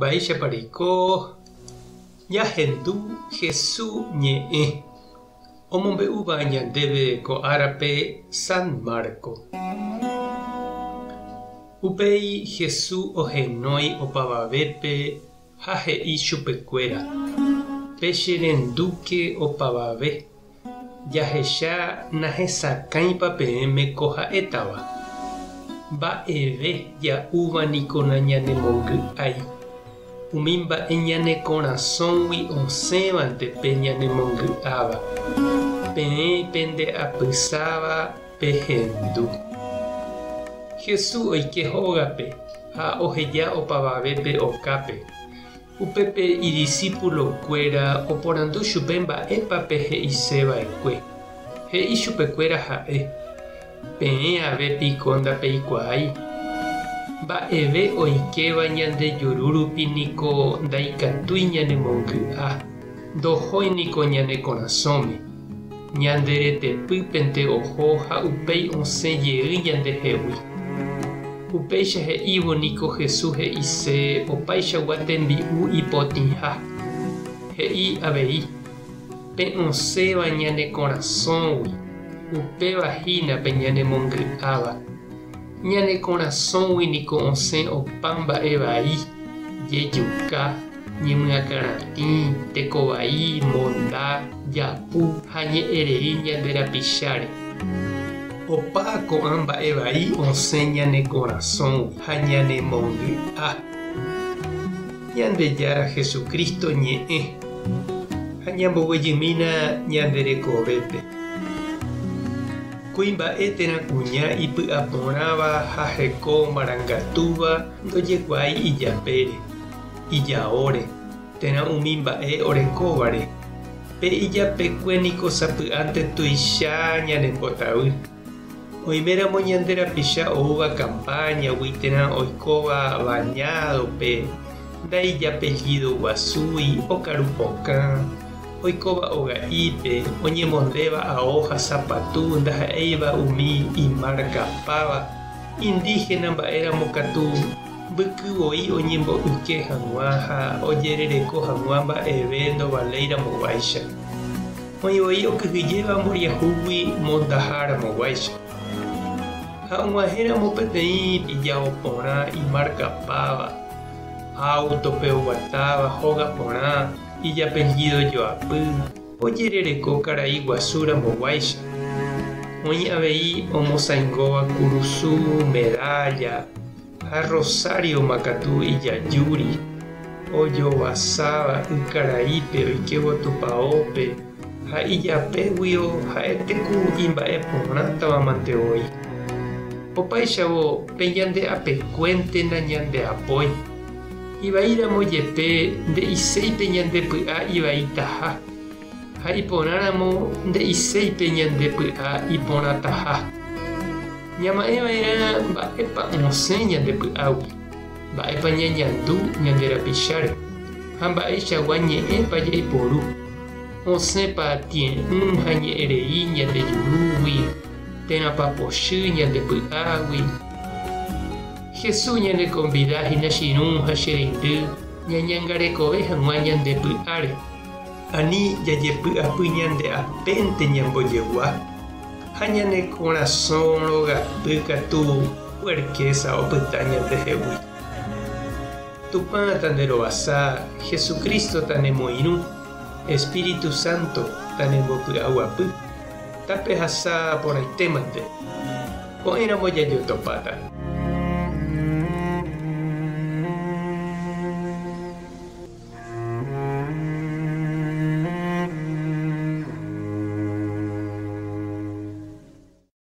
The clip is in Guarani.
Mba'éichapa reiko ñahendu Hesu ñe'ẽ omombe'úva ñandéve ko árape San Marco. Upéi Hesu ohenói opavavépe ha he'i chupekuéra, Pecherendúke opavave. Jahecha nahesakãipa peẽme ko ha'étava. Mba'eve ja'úva niko nañanemongy'ái. Umi mba'e ñane korasõgui osẽvante pe ñanemongy'áva. Peẽ pende apysáva pehendu. Jesús oike hógape ha oheja opavavépe okápe. Upépe idisípulokuéra oporandu chupe mba'épa pe he'ise va'ekue. He'i chupekuéra ha'e, Peẽ ave piko ndapeikuaái? Mba'eve oikéva ñande juru rupi niko ndaikatúi ñanemongy'a, ndohói niko ñane korasõme. Ñande retepýpente oho ha upéi osẽ jey ñandehegui. Upéicha he'ívo niko Jesús he'ise opaichagua tembi'u ipotĩha. He'i avei, Pe osẽva ñane korasõgui, upéva hína pe ñanemongy'áva. Ñane korasõgui niko osẽ opa mba'e vai, jejuka, ñemyakãratĩ, tekovai, monda, japu ha ñe'ẽrei ñande rapicháre. Opa ko'ã mba'e vai osẽ ñane korasõgui ha ñanemongy'a. Ñandejára Jesucristo ñe'ẽ ha ñamboguejymína ñande rekovépe. Kuimba'e térã kuña ipy'aporãva ha heko marangatúva ndojekuaái ijapére, ijaóre, térã umi mba'e orekóvare. Pe ijapekue niko sapy'ánte tuicha ñanembotavy. Oiméramo ñande rapicha oúva kampáñagui térã oikóva bañádope, ndaijapellido guasúi, okaru pokã, oikóva oga'ípe, oñemondéva ao ha sapatu ndaha'éiva umi imarkapáva, indígena mba'éramo katu mbyky voi oñembo'yke hag̃ua ha ojerereko hag̃ua mba'eve ndovaléiramoguáicha. Oĩ voi okyhyjéva mboriahúgui mondaha ramoguáicha. Ha og̃uahẽramo peteĩ ijao porã imarkapáva, áutope oguatáva, hóga porã, ijapellído joapy, ojerereko karai guasu ramoguáicha. Oĩ avei omosãingóva kurusu, medálla, ha rrosárioma katu ijajúri, ojovasáva ykaraípe oikévo tupaópe ha ijapéguio ha'ete ku imba'e porãtava mante voi. Opáichavo pe ñande apekuénte nañandeapói. Ivaíramo jepe nde'iséi pe ñande py'a ivaitaha, ha iporãramo nde'iséi pe ñande py'a iporãtaha. Ñama'ẽ va'erã mba'épa osẽ ñande py'águi, mba'épa ñañandu ñande rapicháre ha mba'eichagua ñe'ẽpa jaiporu. Osẽpa tie'ỹ ha ñe'ẽ rei ñande jurúgui térãpa pochy ñande py'águi. Jesús ñanekonvida hína che irũ ha che reindy ñañangarekove hag̃ua ñande py'áre. Ani jajepy'apy ñande apénte ñambojegua. Ha ñane korasõ rogapy katu puerkésa opyta ñandehegui. Tupã tanderovasa, Jesucristo tanemoirũ, Espíritu Santo tanembopy'aguapy, tapehasa porãitémante. Ko'ẽramo jajotopáta.